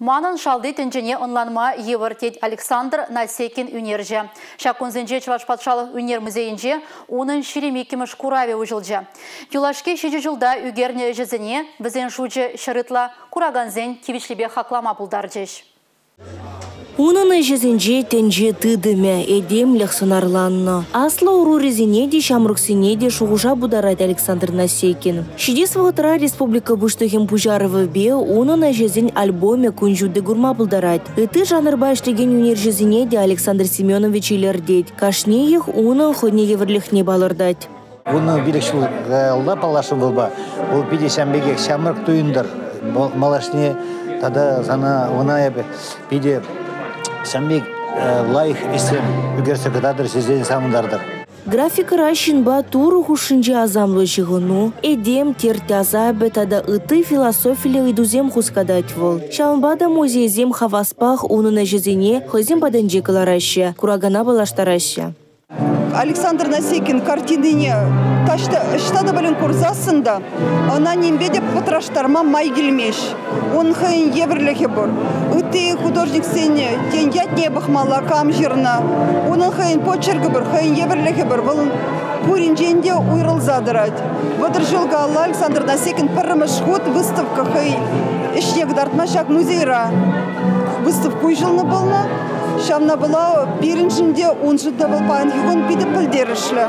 Манӑн шалти тӗнчене ӑнланма йывӑр, тет Александр Насекин ӳнерҫӗ. Ҫак кунсенче Чӑваш патшалӑх ӳнер музейӗнче унӑн 22-мӗш куравӗ уҫӑлчӗ. Юлашки 7 ҫулта ӳкернӗ ӗҫӗсене, вӗсен шучӗ 100 ытла, куракансен тивӗҫлипе хаклама пултарчӗҫ. Унӑн ӗҫӗсенче тӗнче тытӑмӗ, этемлӗх сӑнарланнӑ. Аслӑ ӑрурисене те, ҫамрӑксене те шухӑша путарать Александр Насекин. Ҫитес вӑхӑтра республика Пуҫлӑхӗн пуҫарӑвӗпе унӑн ӗҫӗсен альбомӗ кун ҫути курма пултарать. Ытти жанрпа ӗҫлекен ӳнерҫӗсене те Александр Семенович илӗртет. Кашниех унӑн хӑйне евӗрлӗхне палӑртать. 15 ҫул каялла паллашрӑм вӑлпа. Вӑл питӗ ҫам пекех ҫамрӑк туйӑнтӑр. Малашне тата сана ӑна эпӗ питӗ ҫам пек лайӑх ӗҫсем ӳкерсе кӑтартӑр, ҫӗсен савӑнтартӑр. Графикӑра ҫынпа Турӑ хушшинчи асамлӑ ҫыхӑну, этем терт асапӗ тата ытти философиллӗ ыйтусем хускатать вӑл. Ҫавӑнпа та музейсем хаваспах унӑн ӗҫӗсене хӑйсем патӗнче кӑлараҫҫӗ, куракана паллаштараҫҫӗ. Александр Насекин картинине ӑҫта та пулин курсассӑн та ӑна нимпе те пӑтраштарма май килмест. Ун хӑйӗн евӗрлӗхӗ пур. Ытти художниксен тен ятне пӑхмалла, кам ҫырнӑ. Унӑн хӑйӗн почеркӗ пур, хӑйӗн евӗрлӗхӗ пур. Вӑл пуринчен те уйрӑлса тӑрать. 30 ҫул каялла Александр Насекин пӗрремӗш хут выставка хӑй ӗҫне кӑтартма ҫак музейра выставка уҫӑлнӑ пулнӑ. Ҫавна пула пирӗншӗн те, уншӑн та вӑл паянхи кун питӗ пӗлтерӗшлӗ.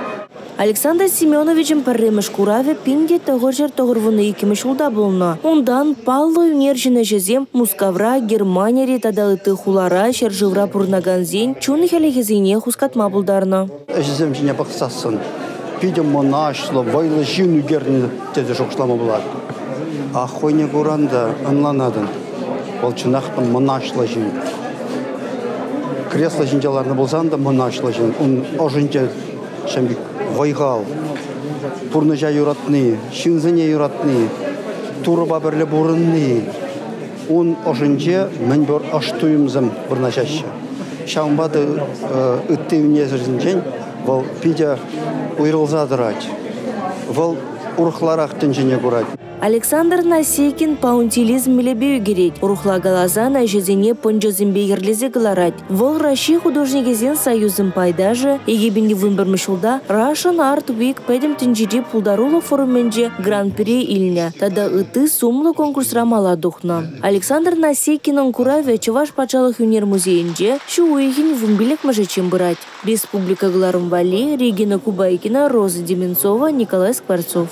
Александр Семеновичӑн пӗрремӗш куравӗ 1992 ҫулта пулнӑ. Унтан паллӑ ӳнерҫӗн ӗҫӗсем Мускавра, Германире тата ытти хулара, ҫӗршывра пурӑнакансен чун хӗлӗхӗсене хускатма пултарнӑ. Ӗҫӗсем ҫине пӑхсассӑн питӗ мӑнаҫлӑ, вӑйлӑ ҫын ӳкернӗ тесе шухӑшлама пулать. А хӑйне куран та ӑнланатӑн, вӑл чӑнах та мӑнаҫлӑ ҫын. Кресло ҫинче ларнӑ пулсан та мӑнаҫлӑ ҫын. Ун ӑшӗнче ҫав пек вӑй-хал, пурнӑҫа юратни, ҫынсене юратни, Турӑпа пӗрле пурӑнни. Ун ӑшӗнче мӗн пур ӑш туйӑмсем вырнаҫаҫҫӗ. Ҫавӑнпа та ытти ӳнерҫӗсенчен вӑл питӗ уйрӑлса тӑрать. Вӑл урӑхларах тӗнчене курать. Александр Насекин паунтилизм мелӗпе ӳкерет. Урӑхла каласан, ӗҫӗсене пӑнчӑсемпе йӗрлесе кӑларать. Вӑл Раҫҫей художникӗсен союзӗн пайташӗ, 2011 ҫулта Russian Art Week пӗтӗм тӗнчери пултарулӑх форумӗнче гран-при илнӗ тата ытти сумлӑ конкурсра мала тухнӑ. Александр Насекинӑн куравӗ Чӑваш патшалӑх ӳнер музейӗнче ҫу уйӑхӗн 15-мӗшӗччен пырать. Республика кӑларӑм валли Регина Кубайкина, Роза Деменцова, Николай Скворцов.